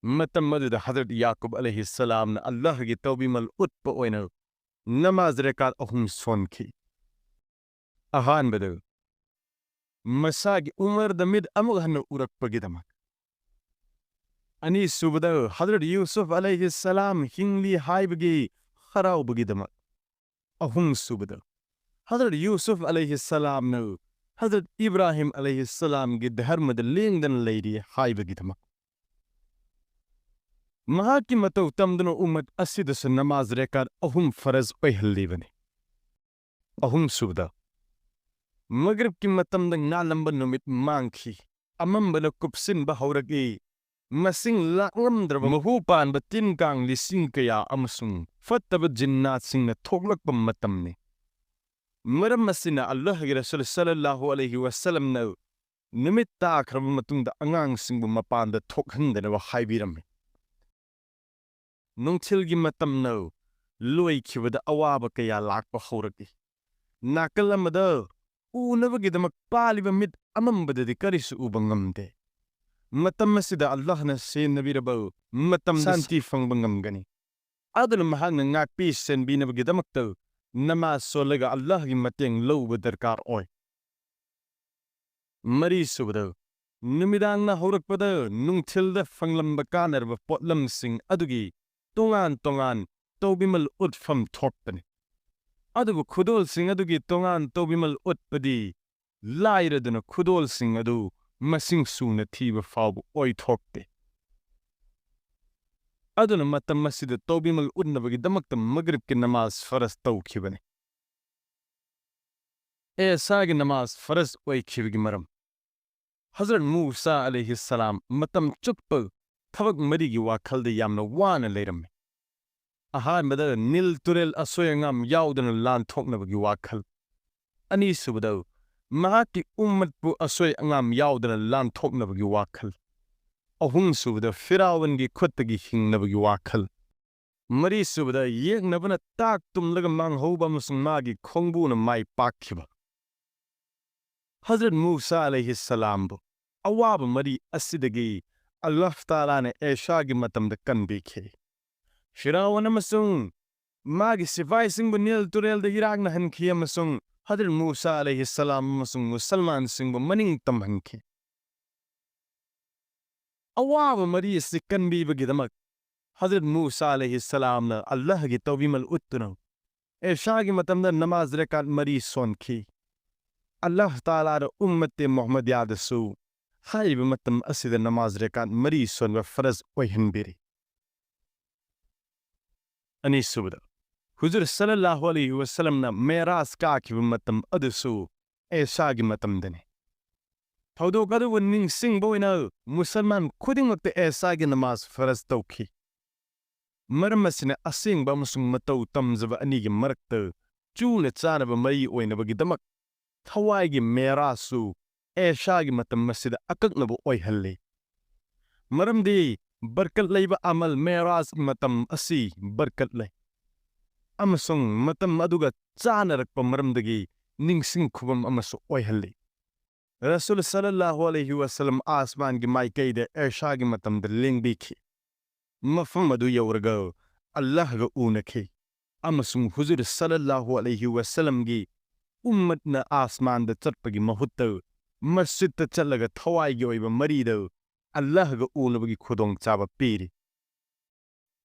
ꯃꯇꯝ ꯑꯗꯨꯗ ꯍꯖꯔꯠ ꯌꯥꯀꯨꯕ ꯑꯂꯩꯍꯤꯁꯁꯂꯥꯝꯅ ꯑꯜꯂꯥꯍꯒꯤ ꯇꯧꯕꯤꯃꯜ ꯎꯠꯄ ꯑꯣꯏꯅ ꯅꯃꯥꯖ ꯔꯦꯀꯥꯠ ꯑꯍꯨꯝ ꯁꯣꯟꯈꯤ꯫ ꯑꯍꯥꯟꯕꯗ, ꯃꯁꯥꯒꯤ ꯎꯃꯔꯗ ꯃꯤꯠ ꯑꯃꯨꯛ ꯍꯟꯅ ꯎꯔꯛꯄꯒꯤꯗꯃꯛ꯫ ꯑꯅꯤꯁꯨꯕꯗ, ꯍꯖꯔꯠ ꯌꯨꯁꯨꯐ ꯑꯂꯩꯍꯤꯁꯁꯂꯥꯝ ꯍꯤꯡꯂꯤ ꯍꯥꯏꯕꯒꯤ ꯍꯔꯥꯎꯕꯒꯤꯗꯃꯛ꯫ ꯑꯍꯨꯝꯁꯨꯕꯗ, ꯍꯖꯔꯠ ꯌꯨꯁꯨꯐ ꯑꯂꯩꯍꯤꯁꯁꯂꯥꯝꯅ ꯍꯖꯔꯠ ꯏꯕ꯭ꯔꯥꯍꯤꯝ ꯑꯂꯩꯍꯤꯁꯁꯂꯥꯝꯒꯤ ꯙꯔꯃꯗ ꯂꯦꯡꯗꯅ ꯂꯩꯔꯤ ꯍꯥꯏꯕꯒꯤꯗꯃꯛ꯫ ꯃꯍꯥꯛꯀꯤ ꯃꯇꯧ ꯇꯝꯗꯨꯅ ꯎꯝꯃꯠ ꯑꯁꯤꯗꯁꯨ ꯅꯃꯥꯖ ꯔꯦꯀꯥꯠ ꯑꯍꯨꯝ ꯐꯔꯖ ꯑꯣꯏꯍꯜꯂꯤꯕꯅꯤ꯫ ꯑꯍꯨꯝꯁꯨꯕꯗ, ꯃꯒ꯭ꯔꯤꯕꯀꯤ ꯃꯇꯝꯗ ꯉꯥꯜꯂꯝꯕ ꯅꯨꯃꯤꯠ ꯃꯥꯡꯈꯤ꯫ ꯑꯃꯝꯕꯅ ꯀꯨꯞꯁꯤꯟꯕ ꯍꯧꯔꯛꯏ꯫ ꯃꯁꯤꯡ ꯂꯥꯛꯉꯝꯗ꯭ꯔꯕ ꯃꯍꯨ ꯄꯥꯟꯕ ꯇꯤꯟ ꯀꯥꯡ ꯂꯤꯁꯤꯡ ꯀꯌꯥ ꯑꯃꯁꯨꯡ ꯐꯠꯇꯕ ꯖꯤꯟꯅꯥꯠꯁꯤꯡꯅ ꯊꯣꯛꯂꯛꯄ ꯃꯇꯝꯅꯤ꯫ ꯃꯔꯝ ꯑꯁꯤꯅ ꯑꯜꯂꯥꯍꯒꯤ ꯔꯁꯨꯜ ꯁꯜꯂꯜꯂꯥꯍꯨ ꯑꯂꯩꯍꯤ ꯋꯁꯜꯂꯝꯅ ꯅꯨꯃꯤꯠ ꯇꯥꯈ꯭ꯔꯕ ꯃꯇꯨꯡꯗ ꯑꯉꯥꯡꯁꯤꯡꯕꯨ ꯃꯄꯥꯟꯗ ꯊꯣꯛꯍꯟꯗꯅꯕ ꯍꯥꯏꯕꯤꯔꯝꯃꯤ꯫ ꯅꯨꯡꯊꯤꯜꯒꯤ ꯃꯇꯝꯅ ꯂꯣꯏꯈꯤꯕꯗ ꯑꯋꯥꯕ ꯀꯌꯥ ꯂꯥꯛꯄ ꯍꯧꯔꯛꯏ꯫ ꯅꯥꯀꯜ ꯑꯃꯗ ꯎꯅꯕꯒꯤꯗꯃꯛ ꯄꯥꯜꯂꯤꯕ ꯃꯤꯠ ꯑꯃꯝꯕꯗꯗꯤ ꯀꯔꯤꯁꯨ ꯎꯕ ꯉꯝꯗꯦ꯫ ꯃꯇꯝ ꯑꯁꯤꯗ ꯑꯜꯂꯥꯍꯅ ꯁꯦꯟꯅꯕꯤꯔꯕ ꯃꯇꯝꯗ ꯁꯥꯟꯇꯤ ꯐꯪꯕ ꯉꯝꯒꯅꯤ꯫ ꯑꯗꯨꯅ ꯃꯍꯥꯛꯅ ꯉꯥꯛꯄꯤ ꯁꯦꯟꯕꯤꯅꯕꯒꯤꯗꯃꯛꯇ ꯅꯃꯥꯖ ꯁꯣꯜꯂꯒ ꯑꯜꯂꯥꯍꯒꯤ ꯃꯇꯦꯡ ꯂꯧꯕ ꯗꯔꯀꯥꯔ ꯑꯣꯏ꯫ ꯃꯔꯤꯁꯨꯕꯗ, ꯅꯨꯃꯤꯗꯥꯡꯅ ꯍꯧꯔꯛꯄꯗ ꯅꯨꯡꯊꯤꯜꯗ ꯐꯪꯂꯝꯕ ꯀꯥꯟꯅꯔꯕ ꯄꯣꯠꯂꯝꯁꯤꯡ ꯑꯗꯨꯒꯤ ꯇꯣꯉꯥꯟ ꯇꯣꯉꯥꯟ ꯇꯧꯕꯤꯃꯜ ꯎꯠꯐꯝ ꯊꯣꯛꯄꯅꯤ꯫ ꯑꯗꯨꯕꯨ ꯈꯨꯗꯣꯜꯁꯤꯡ ꯑꯗꯨꯒꯤ ꯇꯣꯉꯥꯟ ꯇꯧꯕꯤꯃꯜ ꯎꯠꯄꯗꯤ ꯂꯥꯏꯔꯗꯨꯅ ꯈꯨꯗꯣꯜꯁꯤꯡ ꯑꯗꯨ ꯃꯁꯤꯡ ꯁꯨꯅ ꯊꯤꯕ ꯐꯥꯎꯕ ꯑꯣꯏꯊꯣꯛꯇꯦ꯫ ꯑꯗꯨꯅ ꯃꯇꯝ ꯑꯁꯤꯗ ꯇꯧꯕꯤꯃꯜ ꯎꯠꯅꯕꯒꯤꯗꯃꯛꯇ ꯃꯒ꯭ꯔꯤꯕꯀꯤ ꯅꯃꯥꯖ ꯐꯔꯖ ꯇꯧꯈꯤꯕꯅꯤ꯫ ꯑꯦꯁꯥꯒꯤ ꯅꯃꯥꯖ ꯐꯔꯖ ꯑꯣꯏꯈꯤꯕꯒꯤ ꯃꯔꯝ꯫ ꯍꯖꯔꯠ ꯃꯨꯁꯥ ꯑꯂꯩꯍꯤ ꯁꯂꯥꯝ ꯃꯇꯝ ꯆꯨꯞꯄ ꯊꯕꯛ ꯃꯔꯤꯒꯤ ꯋꯥꯈꯜꯗ ꯌꯥꯝꯅ ꯋꯥꯅ ꯂꯩꯔꯝꯃꯤ꯫ ꯑꯍꯥꯟꯕꯗ ꯅꯤꯜ ꯇꯨꯔꯦꯜ ꯑꯁꯣꯏ ꯑꯉꯥꯝ ꯌꯥꯎꯗꯅ ꯂꯥꯟꯊꯣꯛꯅꯕꯒꯤ ꯋꯥꯈꯜ꯫ ꯑꯅꯤꯁꯨꯕꯗ ꯃꯍꯥꯛꯀꯤ ꯎꯝꯃꯠꯄꯨ ꯑꯁꯣꯏ ꯑꯉꯥꯝ ꯌꯥꯎꯗꯅ ꯂꯥꯟꯊꯣꯛꯅꯕꯒꯤ ꯋꯥꯈꯜ꯫ ꯑꯍꯨꯝꯁꯨꯕꯗ ꯐꯤꯔꯥꯎꯟꯒꯤ ꯈꯨꯠꯇꯒꯤ ꯍꯤꯡꯅꯕꯒꯤ ꯋꯥꯈꯜ꯫ ꯃꯔꯤꯁꯨꯕꯗ ꯌꯦꯛꯅꯕꯅ ꯇꯥꯛ ꯇꯨꯝꯂꯒ ꯃꯥꯡꯍꯧꯕ ꯑꯃꯁꯨꯡ ꯃꯥꯒꯤ ꯈꯣꯡꯕꯨꯅ ꯃꯥꯏ ꯄꯥꯛꯈꯤꯕ꯫ ꯍꯖꯔꯠ ꯃꯨꯁꯥ ꯑꯂꯩꯍꯤ ꯁꯂꯥꯝꯕꯨ ꯑꯋꯥꯕ ꯃꯔꯤ ꯑꯁꯤꯗꯒꯤ ꯑꯜꯂꯥꯍ ꯇꯥꯂꯥꯅ ꯑꯦꯁꯥꯒꯤ ꯃꯇꯝꯗ ꯀꯟꯕꯤꯈꯤ꯫ ꯐꯤꯔꯥꯎꯟ ꯑꯃꯁꯨꯡ ꯃꯥꯒꯤ ꯁꯤꯐꯥꯏꯁꯤꯡꯕꯨ ꯅꯤꯜ ꯇꯨꯔꯦꯜꯗ ꯏꯔꯥꯛꯅꯍꯟꯈꯤ ꯑꯃꯁꯨꯡ ꯍꯖꯔꯠ ꯃꯨꯁꯥ ꯑꯂꯩꯍꯤ ꯁꯂꯥꯝ ꯑꯃꯁꯨꯡ ꯃꯨꯁꯜꯃꯥꯟꯁꯤꯡꯕꯨ ꯃꯅꯤꯡ ꯇꯝꯍꯟꯈꯤ꯫ ꯑꯋꯥꯕ ꯃꯔꯤ ꯑꯁꯤ ꯀꯟꯕꯤꯕꯒꯤꯗꯃꯛ ꯍꯖꯔꯠ ꯃꯨꯁꯥ ꯑꯂꯩꯍꯤ ꯁꯂꯥꯝꯅ ꯑꯜꯂꯥꯍꯒꯤ ꯇꯧꯕꯤꯃꯜ ꯎꯠꯇꯨꯅ ꯑꯦꯁꯥꯒꯤ ꯃꯇꯝꯗ ꯅꯃꯥꯖ ꯔꯦꯀꯥꯠ ꯃꯔꯤ ꯁꯣꯟꯈꯤ꯫ ꯑꯜꯂꯥꯍ ꯇꯥꯂꯥꯅ ꯎꯝꯃꯠꯇꯦ ꯃꯨꯍꯝꯃꯗꯤꯌꯥꯗꯁꯨ ꯍꯥꯏꯔꯤꯕ ꯃꯇꯝ ꯑꯁꯤꯗ ꯅꯃꯥꯖ ꯔꯦꯀꯥꯠ ꯃꯔꯤ ꯁꯣꯟꯕ ꯐꯔꯖ ꯑꯣꯏꯍꯟꯕꯤꯔꯤ꯫ ꯑꯅꯤꯁꯨꯕꯗ, ꯍꯨꯖꯨꯔ ꯁꯜꯂꯜꯂꯥꯍꯨ ꯑꯂꯩꯍꯤ ꯋꯁꯜꯂꯝꯅ ꯃꯦꯔꯥꯖ ꯀꯥꯈꯤꯕ ꯃꯇꯝ ꯑꯗꯨꯁꯨ ꯑꯦꯁꯥꯒꯤ ꯃꯇꯝꯗꯅꯤ꯫ ꯊꯧꯗꯣꯛ ꯑꯗꯨꯕꯨ ꯅꯤꯡꯁꯤꯡꯕ ꯑꯣꯏꯅ ꯃꯨꯁꯜꯃꯥꯟ ꯈꯨꯗꯤꯡꯃꯛꯇ ꯑꯦꯁꯥꯒꯤ ꯅꯃꯥꯖ ꯐꯔꯖ ꯇꯧꯈꯤ꯫ ꯃꯔꯝ ꯑꯁꯤꯅ ꯑꯁꯦꯡꯕ ꯑꯃꯁꯨꯡ ꯃꯇꯧ ꯇꯝꯖꯕ ꯑꯅꯤꯒꯤ ꯃꯔꯛꯇ ꯆꯨꯅ ꯆꯥꯅꯕ ꯃꯔꯤ ꯑꯣꯏꯅꯕꯒꯤꯗꯃꯛ ꯊꯋꯥꯏꯒꯤ ꯃꯦꯔꯥꯖꯁꯨ ꯑꯦꯁꯥꯒꯤ ꯃꯇꯝ ꯑꯁꯤꯗ ꯑꯀꯛꯅꯕ ꯑꯣꯏꯍꯜꯂꯤ꯫ ꯃꯔꯝꯗꯤ ꯕꯔꯀꯠ ꯂꯩꯕ ꯑꯃꯜ ꯃꯦꯔꯥꯖꯀꯤ ꯃꯇꯝ ꯑꯁꯤ ꯕꯔꯀꯠ ꯂꯩ ꯑꯃꯁꯨꯡ ꯃꯇꯝ ꯑꯗꯨꯒ ꯆꯥꯅꯔꯛꯄ ꯃꯔꯝꯗꯒꯤ ꯅꯤꯡꯁꯤꯡ ꯈꯨꯕꯝ ꯑꯃꯁꯨ ꯑꯣꯏꯍꯜꯂꯤ꯫ ꯔꯁꯨꯜ ꯁꯜꯂꯜꯂꯥꯍꯨ ꯑꯂꯩꯍꯤ ꯋꯁꯜꯂꯝ ꯑꯥꯁꯃꯥꯟꯒꯤ ꯃꯥꯏꯀꯩꯗ ꯑꯦꯁꯥꯒꯤ ꯃꯇꯝꯗ ꯂꯦꯡꯕꯤꯈꯤ꯫ ꯃꯐꯝ ꯑꯗꯨ ꯌꯧꯔꯒ ꯑꯜꯂꯥꯍꯒ ꯎꯅꯈꯤ ꯑꯃꯁꯨꯡ ꯍꯨꯖꯨꯔ ꯁꯜꯂꯜꯂꯥꯍꯨ ꯑꯂꯩꯍꯤ ꯋꯁꯜꯂꯝꯒꯤ ꯎꯝꯃꯠꯅ ꯑꯥꯁꯃꯥꯟꯗ ꯆꯠꯄꯒꯤ ꯃꯍꯨꯠꯇ ꯃꯁꯖꯤꯗꯇ ꯆꯠꯂꯒ ꯊꯋꯥꯏꯒꯤ ꯑꯣꯏꯕ ꯃꯔꯤꯗ ꯑꯜꯂꯥꯍꯒ ꯎꯅꯕꯒꯤ ꯈꯨꯗꯣꯡꯆꯥꯕ ꯄꯤꯔꯤ꯫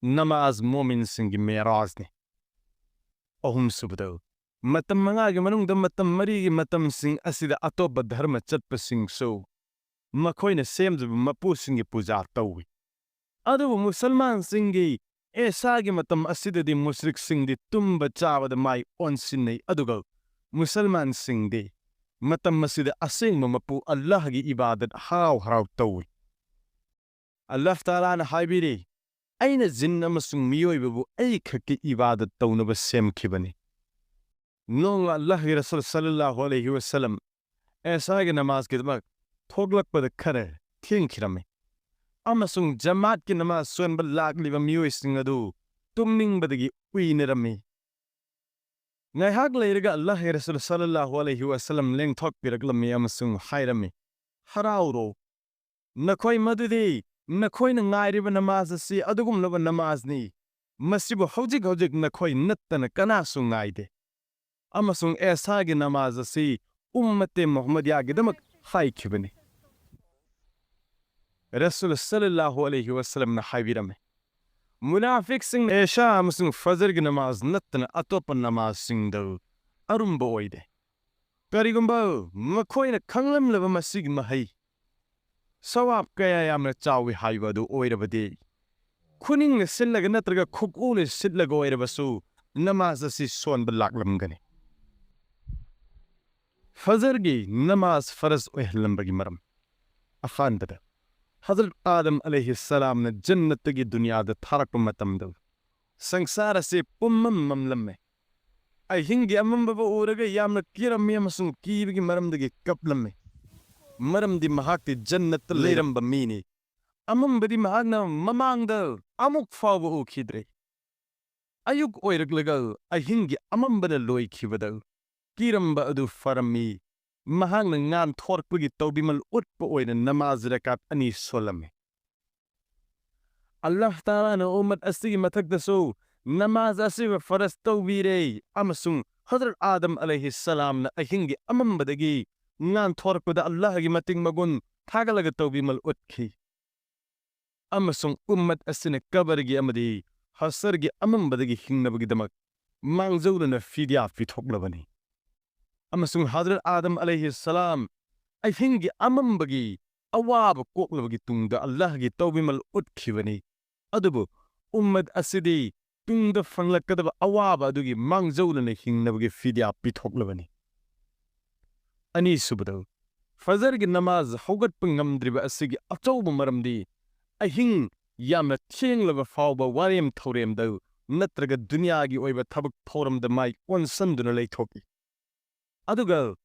ꯅꯃꯥꯖ ꯃꯣꯃꯤꯟꯁꯤꯡꯒꯤ ꯃꯦꯔꯥꯖꯅꯤ꯫ ꯑꯍꯨꯝꯁꯨꯕꯗ, ꯃꯇꯝ ꯃꯉꯥꯒꯤ ꯃꯅꯨꯡꯗ ꯃꯇꯝ ꯃꯔꯤꯒꯤ ꯃꯇꯝꯁꯤꯡ ꯑꯁꯤꯗ ꯑꯇꯣꯞꯄ ꯙꯔꯃ ꯆꯠꯄꯁꯤꯡꯁꯨ ꯃꯈꯣꯏꯅ ꯁꯦꯝꯖꯕ ꯃꯄꯨꯁꯤꯡꯒꯤ ꯄꯨꯖꯥ ꯇꯧꯏ꯫ ꯑꯗꯨꯕꯨ ꯃꯨꯁꯜꯃꯥꯟꯁꯤꯡꯒꯤ ꯑꯦꯁꯥꯒꯤ ꯃꯇꯝ ꯑꯁꯤꯗꯗꯤ ꯃꯨꯁ꯭ꯔꯤꯛꯁꯤꯡꯗꯤ ꯇꯨꯝꯕ ꯆꯥꯕꯗ ꯃꯥꯏ ꯑꯣꯟꯁꯤꯟꯅꯩ, ꯑꯗꯨꯒ ꯃꯨꯁꯜꯃꯥꯟꯁꯤꯡꯗꯤ ꯃꯇꯝ ꯑꯁꯤꯗ ꯑꯁꯦꯡꯕ ꯃꯄꯨ ꯑꯜꯂꯥꯍꯒꯤ ꯏꯕꯥꯗꯠ ꯍꯔꯥꯎ ꯍꯔꯥꯎ ꯇꯧꯏ꯫ ꯑꯜꯂꯥꯍ ꯇꯥꯂꯥꯅ ꯍꯥꯏꯕꯤꯔꯤ, "ꯑꯩꯅ ꯖꯤꯟ ꯑꯃꯁꯨꯡ ꯃꯤꯑꯣꯏꯕꯕꯨ ꯑꯩ ꯈꯛꯀꯤ ꯏꯕꯥꯗꯠ ꯇꯧꯅꯕ ꯁꯦꯝꯈꯤꯕꯅꯤ꯫" ꯅꯣꯡꯃ ꯑꯜꯂꯥꯍꯒꯤ ꯔꯁꯨꯜ ꯁꯜꯂꯜꯂꯥꯍꯨ ꯑꯂꯩꯍꯤ ꯋꯁꯜꯂꯝ ꯑꯦꯁꯥꯒꯤ ꯅꯃꯥꯖꯀꯤꯗꯃꯛ ꯊꯣꯛꯂꯛꯄꯗ ꯈꯔ ꯊꯦꯡꯈꯤꯔꯝꯃꯤ, ꯑꯃꯁꯨꯡ ꯖꯃꯥꯠꯀꯤ ꯅꯃꯥꯖ ꯁꯣꯟꯕ ꯂꯥꯛꯂꯤꯕ ꯃꯤꯑꯣꯏꯁꯤꯡ ꯑꯗꯨ ꯇꯨꯝꯅꯤꯡꯕꯗꯒꯤ ꯎꯏꯅꯔꯝꯃꯤ꯫ ꯉꯥꯏꯍꯥꯛ ꯂꯩꯔꯒ ꯑꯜꯂꯥꯍꯒꯤ ꯔꯁꯨꯜ ꯁꯜꯂꯜꯂꯥꯍꯨ ꯑꯂꯩꯍꯤ ꯋꯁꯜꯂꯝ ꯂꯦꯡꯊꯣꯛꯄꯤꯔꯛꯂꯝꯃꯤ ꯑꯃꯁꯨꯡ ꯍꯥꯏꯔꯝꯃꯤ, "ꯍꯔꯥꯎꯔꯣ, ꯅꯈꯣꯏ ꯃꯗꯨꯗꯤ ꯅꯈꯣꯏꯅ ꯉꯥꯏꯔꯤꯕ ꯅꯃꯥꯖ ꯑꯁꯤ ꯑꯗꯨꯒꯨꯝꯂꯕ ꯅꯃꯥꯖꯅꯤ꯫ ꯃꯁꯤꯕꯨ ꯍꯧꯖꯤꯛ ꯍꯧꯖꯤꯛ ꯅꯈꯣꯏ ꯅꯠꯇꯅ ꯀꯅꯥꯁꯨ ꯉꯥꯏꯗꯦ꯫" ꯑꯃꯁꯨꯡ ꯑꯦꯁꯥꯒꯤ ꯅꯃꯥꯖ ꯑꯁꯤ ꯎꯝꯃꯠꯇꯦ ꯃꯨꯍꯝꯃꯗꯤꯌꯥꯒꯤꯗꯃꯛ ꯍꯥꯏꯈꯤꯕꯅꯤ꯫ ꯔꯁꯨꯜ ꯁꯜꯂꯜꯂꯥꯍꯨ ꯑꯂꯩꯍꯤ ꯋꯁꯜꯂꯝꯅ ꯍꯥꯏꯕꯤꯔꯝꯃꯤ, ꯃꯨꯅꯥꯐꯤꯛꯁꯤꯡꯅ ꯑꯦꯁꯥ ꯑꯃꯁꯨꯡ ꯐꯖꯔꯒꯤ ꯅꯃꯥꯖ ꯅꯠꯇꯅ ꯑꯇꯣꯞꯄ ꯅꯃꯥꯖꯁꯤꯡꯗ ꯑꯔꯨꯝꯕ ꯑꯣꯏꯗꯦ꯫ ꯀꯔꯤꯒꯨꯝꯕ ꯃꯈꯣꯏꯅ ꯈꯪꯂꯝꯂꯕ ꯃꯁꯤꯒꯤ ꯃꯍꯩ, ꯁꯋꯥꯕ ꯀꯌꯥ ꯌꯥꯝꯅ ꯆꯥꯎꯏ ꯍꯥꯏꯕ ꯑꯗꯨ ꯑꯣꯏꯔꯕꯗꯤ, ꯈꯨꯅꯤꯡꯅ ꯁꯤꯠꯂꯒ ꯅꯠꯇ꯭ꯔꯒ ꯈꯨꯀꯨꯅ ꯁꯤꯠꯂꯒ ꯑꯣꯏꯔꯕꯁꯨ ꯅꯃꯥꯖ ꯑꯁꯤ ꯁꯣꯟꯕ ꯂꯥꯛꯂꯝꯒꯅꯤ꯫ ꯐꯖꯔꯒꯤ ꯅꯃꯥꯖ ꯐꯔꯖ ꯑꯣꯏꯍꯜꯂꯝꯕꯒꯤ ꯃꯔꯝ꯫ ꯑꯍꯥꯟꯕꯗ, ꯍꯖꯔꯠ ꯑꯥꯗꯝ ꯑꯂꯩꯍꯤ ꯁꯂꯥꯝꯅ ꯖꯟꯅꯠꯇꯒꯤ ꯗꯨꯅꯤꯌꯥꯗ ꯊꯥꯔꯛꯄ ꯃꯇꯝꯗ ꯁꯪꯁꯥꯔ ꯑꯁꯤ ꯄꯨꯝꯃꯝ ꯃꯝꯂꯝꯃꯦ꯫ ꯑꯍꯤꯡꯒꯤ ꯑꯃꯝꯕꯕꯨ ꯎꯔꯒ ꯌꯥꯝꯅ ꯀꯤꯔꯝꯃꯤ ꯑꯃꯁꯨꯡ ꯀꯤꯕꯒꯤ ꯃꯔꯝꯗꯒꯤ ꯀꯞꯂꯝꯃꯤ, ꯃꯔꯝꯗꯤ ꯃꯍꯥꯛꯇꯤ ꯖꯟꯅꯠꯇ ꯂꯩꯔꯝꯕ ꯃꯤꯅꯤ꯫ ꯑꯃꯝꯕꯗꯤ ꯃꯍꯥꯛꯅ ꯃꯃꯥꯡꯗ ꯑꯃꯨꯛ ꯐꯥꯎꯕ ꯎꯈꯤꯗ꯭ꯔꯦ꯫ ꯑꯌꯨꯛ ꯑꯣꯏꯔꯛꯂꯒ ꯑꯍꯤꯡꯒꯤ ꯑꯃꯝꯕꯅ ꯂꯣꯏꯈꯤꯕꯗ ꯀꯤꯔꯝꯕ ꯑꯗꯨ ꯐꯔꯝꯃꯤ꯫ ꯃꯍꯥꯛꯅ ꯉꯥꯟꯊꯣꯔꯛꯄꯒꯤ ꯇꯧꯕꯤꯃꯜ ꯎꯠꯄ ꯑꯣꯏꯅ ꯅꯃꯥꯖ ꯔꯀꯥꯠ ꯑꯅꯤ ꯁꯣꯜꯂꯝꯃꯤ꯫ ꯑꯜꯂꯥꯍ ꯇꯥꯂꯥꯅ ꯎꯝꯃꯠ ꯑꯁꯤꯒꯤ ꯃꯊꯛꯇꯁꯨ ꯅꯃꯥꯖ ꯑꯁꯤꯕꯨ ꯐꯔꯖ ꯇꯧꯕꯤꯔꯦ, ꯑꯃꯁꯨꯡ ꯍꯖꯔꯠ ꯑꯥꯗꯝ ꯑꯂꯩꯍꯤ ꯁꯂꯥꯝꯅ ꯑꯍꯤꯡꯒꯤ ꯑꯃꯝꯕꯗꯒꯤ ꯉꯥꯟꯊꯣꯔꯛꯄꯗ ꯑꯜꯂꯥꯍꯒꯤ ꯃꯇꯤꯛ ꯃꯒꯨꯟ ꯊꯥꯒꯠꯂꯒ ꯇꯧꯕꯤꯃꯜ ꯎꯠꯈꯤ꯫ ꯑꯃꯁꯨꯡ ꯎꯝꯃꯠ ꯑꯁꯤꯅ ꯀꯕꯔꯒꯤ ꯑꯃꯗꯤ ꯍꯁꯔꯒꯤ ꯑꯃꯝꯕꯗꯒꯤ ꯍꯤꯡꯅꯕꯒꯤꯗꯃꯛ ꯃꯥꯡꯖꯧꯅꯅ ꯐꯤꯗ꯭ꯌꯥ ꯄꯤꯊꯣꯛꯂꯕꯅꯤ꯫ ꯑꯃꯁꯨꯡ ꯍꯖꯔꯠ ꯑꯥꯗꯝ ꯑꯂꯩꯍꯤ ꯁꯂꯥꯝ ꯑꯍꯤꯡꯒꯤ ꯑꯃꯝꯕꯒꯤ ꯑꯋꯥꯕ ꯀꯣꯛꯂꯕꯒꯤ ꯇꯨꯡꯗ ꯑꯜꯂꯥꯍꯒꯤ ꯇꯧꯕꯤꯃꯜ ꯎꯠꯈꯤꯕꯅꯤ꯫ ꯑꯗꯨꯕꯨ ꯎꯝꯃꯠ ꯑꯁꯤꯗꯤ ꯇꯨꯡꯗ ꯐꯪꯂꯛꯀꯗꯕ ꯑꯋꯥꯕ ꯑꯗꯨꯒꯤ ꯃꯥꯡꯖꯧꯅꯅ ꯍꯤꯡꯅꯕꯒꯤ ꯐꯤꯗ꯭ꯌꯥ ꯄꯤꯊꯣꯛꯂꯕꯅꯤ꯫ ꯑꯅꯤꯁꯨꯕꯗ, ꯐꯖꯔꯒꯤ ꯅꯃꯥꯖ ꯍꯧꯒꯠꯄ ꯉꯝꯗ꯭ꯔꯤꯕ ꯑꯁꯤꯒꯤ ꯑꯆꯧꯕ ꯃꯔꯝꯗꯤ ꯑꯍꯤꯡ ꯌꯥꯝꯅ ꯊꯦꯡꯂꯕ ꯐꯥꯎꯕ ꯋꯥꯔꯦꯝ ꯊꯧꯔꯦꯝꯗ ꯅꯠꯇ꯭ꯔꯒ ꯗꯨꯅꯤꯌꯥꯒꯤ ꯑꯣꯏꯕ ꯊꯕꯛ ꯊꯧꯔꯝꯗ ꯃꯥꯏ ꯑꯣꯟꯁꯤꯟꯗꯨꯅ ꯂꯩꯊꯣꯛꯏ꯫ ꯑꯗꯨꯒ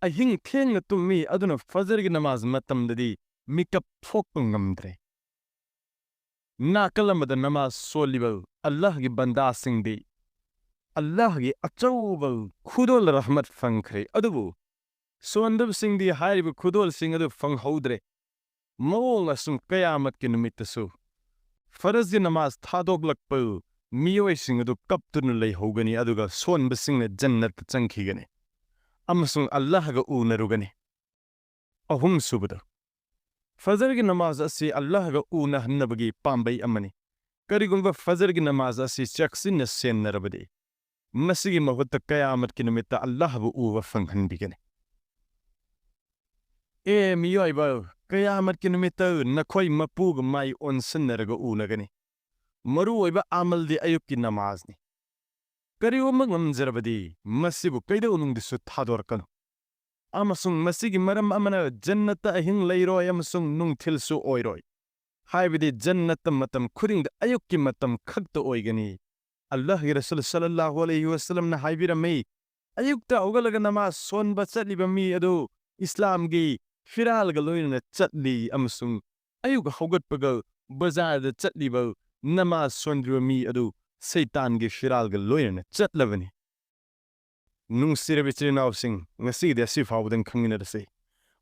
ꯑꯍꯤꯡ ꯊꯦꯡꯅ ꯇꯨꯝꯃꯤ, ꯑꯗꯨꯅ ꯐꯖꯔꯒꯤ ꯅꯃꯥꯖ ꯃꯇꯝꯗꯗꯤ ꯃꯤꯀꯞ ꯊꯣꯛꯄ ꯉꯝꯗ꯭ꯔꯦ꯫ ꯅꯥꯀꯜ ꯑꯃꯗ ꯅꯃꯥꯖ ꯁꯣꯜꯂꯤꯕ ꯑꯜꯂꯥꯍꯒꯤ ꯕꯟꯗꯥꯁꯤꯡꯗꯤ ꯑꯜꯂꯥꯍꯒꯤ ꯑꯆꯧꯕ ꯈꯨꯗꯣꯜ ꯔꯍꯃꯠ ꯐꯪꯈ꯭ꯔꯦ, ꯑꯗꯨꯕꯨ ꯁꯣꯟꯗꯕꯁꯤꯡꯗꯤ ꯍꯥꯏꯔꯤꯕ ꯈꯨꯗꯣꯜꯁꯤꯡ ꯑꯗꯨ ꯐꯪꯍꯧꯗ꯭ꯔꯦ꯫ ꯃꯑꯣꯡ ꯑꯁꯨꯝ ꯀꯌꯥꯃꯠꯀꯤ ꯅꯨꯃꯤꯠꯇꯁꯨ ꯐꯔꯖꯒꯤ ꯅꯃꯥꯖ ꯊꯥꯗꯣꯛꯂꯛꯄ ꯃꯤꯑꯣꯏꯁꯤꯡ ꯑꯗꯨ ꯀꯞꯇꯨꯅ ꯂꯩꯍꯧꯒꯅꯤ, ꯑꯗꯨꯒ ꯁꯣꯟꯕꯁꯤꯡꯅ ꯖꯟꯅꯠꯇ ꯆꯪꯈꯤꯒꯅꯤ ꯑꯃꯁꯨꯡ ꯑꯜꯂꯥꯍꯒ ꯎꯅꯔꯨꯒꯅꯤ꯫ ꯑꯍꯨꯝꯁꯨꯕꯗ, ꯐꯖꯔꯒꯤ ꯅꯃꯥꯖ ꯑꯁꯤ ꯑꯜꯂꯥꯍꯒ ꯎꯅꯍꯟꯅꯕꯒꯤ ꯄꯥꯝꯕꯩ ꯑꯃꯅꯤ꯫ ꯀꯔꯤꯒꯨꯝꯕ ꯐꯖꯔꯒꯤ ꯅꯃꯥꯖ ꯑꯁꯤ ꯆꯦꯛꯁꯤꯟꯅ ꯁꯦꯟꯅꯔꯕꯗꯤ, ꯃꯁꯤꯒꯤ ꯃꯍꯨꯠꯇ ꯀꯌꯥꯃꯠꯀꯤ ꯅꯨꯃꯤꯠꯇ ꯑꯜꯂꯥꯍꯕꯨ ꯎꯕ ꯐꯪꯍꯟꯕꯤꯒꯅꯤ꯫ ꯑꯦ ꯃꯤꯑꯣꯏꯕ, ꯀꯌꯥꯃꯠꯀꯤ ꯅꯨꯃꯤꯠꯇ ꯅꯈꯣꯏ ꯃꯄꯨꯒ ꯃꯥꯏ ꯑꯣꯟꯁꯤꯟꯅꯔꯒ ꯎꯅꯒꯅꯤ꯫ ꯃꯔꯨꯑꯣꯏꯕ ꯑꯃꯜꯗꯤ ꯑꯌꯨꯛꯀꯤ ꯅꯃꯥꯖꯅꯤ꯫ ꯀꯔꯤꯒꯨꯝꯕ ꯉꯝꯖꯔꯕꯗꯤ ꯃꯁꯤꯕꯨ ꯀꯩꯗꯧꯅꯨꯡꯗꯁꯨ ꯊꯥꯗꯣꯔꯛꯀꯅꯨ꯫ ꯑꯃꯁꯨꯡ ꯃꯁꯤꯒꯤ ꯃꯔꯝ ꯑꯃꯅ ꯖꯟꯅꯠꯇ ꯑꯍꯤꯡ ꯂꯩꯔꯣꯏ ꯑꯃꯁꯨꯡ ꯅꯨꯡꯊꯤꯜꯁꯨ ꯑꯣꯏꯔꯣꯏ꯫ ꯍꯥꯏꯕꯗꯤ ꯖꯟꯅꯠꯇ ꯃꯇꯝ ꯈꯨꯗꯤꯡꯗ ꯑꯌꯨꯛꯀꯤ ꯃꯇꯝ ꯈꯛꯇ ꯑꯣꯏꯒꯅꯤ꯫ ꯑꯜꯂꯥꯍꯒꯤ ꯔꯁꯨꯜ ꯁꯜꯂꯜꯂꯥꯍꯨ ꯑꯂꯩꯍꯤ ꯋꯥꯁꯜꯂꯝꯅ ꯍꯥꯏꯕꯤꯔꯝꯃꯤ, "ꯑꯌꯨꯛꯇ ꯍꯧꯒꯠꯂꯒ ꯅꯃꯥꯖ ꯁꯣꯟꯕ ꯆꯠꯂꯤꯕ ꯃꯤ ꯑꯗꯨ ꯏꯁꯂꯥꯝꯒꯤ ꯐꯤꯔꯥꯜꯒ ꯂꯣꯏꯅꯅ ꯆꯠꯂꯤ, ꯑꯃꯁꯨꯡ ꯑꯌꯨꯛ ꯍꯧꯒꯠꯄꯒ ꯕꯖꯥꯔꯗ ꯆꯠꯂꯤꯕ ꯅꯃꯥꯖ ꯁꯣꯟꯗ꯭ꯔꯤꯕ ꯃꯤ ꯑꯗꯨ ꯁꯩꯇꯥꯟꯒꯤ ꯐꯤꯔꯥꯜꯒ ꯂꯣꯏꯅꯅ ꯆꯠꯂꯕꯅꯤ"꯫ ꯅꯨꯡꯁꯤꯔꯕ ꯏꯆꯤꯜ ꯏꯅꯥꯎꯁꯤꯡ, ꯉꯁꯤꯒꯤꯗꯤ ꯑꯁꯤ ꯐꯥꯎꯕꯗꯪ ꯈꯪꯃꯤꯟꯅꯔꯁꯤ꯫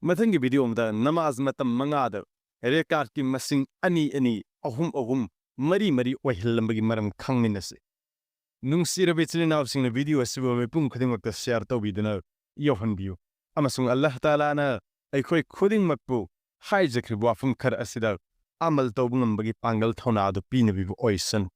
ꯃꯊꯪꯒꯤ ꯚꯤꯗꯤꯑꯣ ꯑꯃꯗ ꯅꯃꯥꯖ ꯃꯇꯝ ꯃꯉꯥꯗ ꯔꯦꯀꯥꯠꯀꯤ ꯃꯁꯤꯡ ꯑꯅꯤ ꯑꯅꯤ, ꯑꯍꯨꯝ ꯑꯍꯨꯝ, ꯃꯔꯤ ꯃꯔꯤ ꯑꯣꯏꯍꯜꯂꯝꯕꯒꯤ ꯃꯔꯝ ꯈꯪꯃꯤꯟꯅꯁꯤ꯫ ꯅꯨꯡꯁꯤꯔꯕ ꯏꯆꯤꯜ ꯏꯅꯥꯎꯁꯤꯡꯅ ꯚꯤꯗꯤꯑꯣ ꯑꯁꯤꯕꯨ ꯃꯤꯄꯨꯝ ꯈꯨꯗꯤꯡꯃꯛꯇ ꯁꯤꯌꯥꯔ ꯇꯧꯕꯤꯗꯨꯅ ꯌꯧꯍꯟꯕꯤꯌꯨ, ꯑꯃꯁꯨꯡ ꯑꯜꯂꯥꯍ ꯇꯥꯂꯥꯅ ꯑꯩꯈꯣꯏ ꯈꯨꯗꯤꯡꯃꯛꯄꯨ ꯍꯥꯏꯖꯈ꯭ꯔꯤꯕ ꯋꯥꯐꯝ ꯈꯔ ꯑꯁꯤꯗ ꯑꯃꯜ ꯇꯧꯕ ꯉꯝꯕꯒꯤ ꯄꯥꯡꯒꯜ ꯊꯧꯅꯥ ꯑꯗꯨ ꯄꯤꯅꯕꯤꯕ ꯑꯣꯏꯁꯅꯨ꯫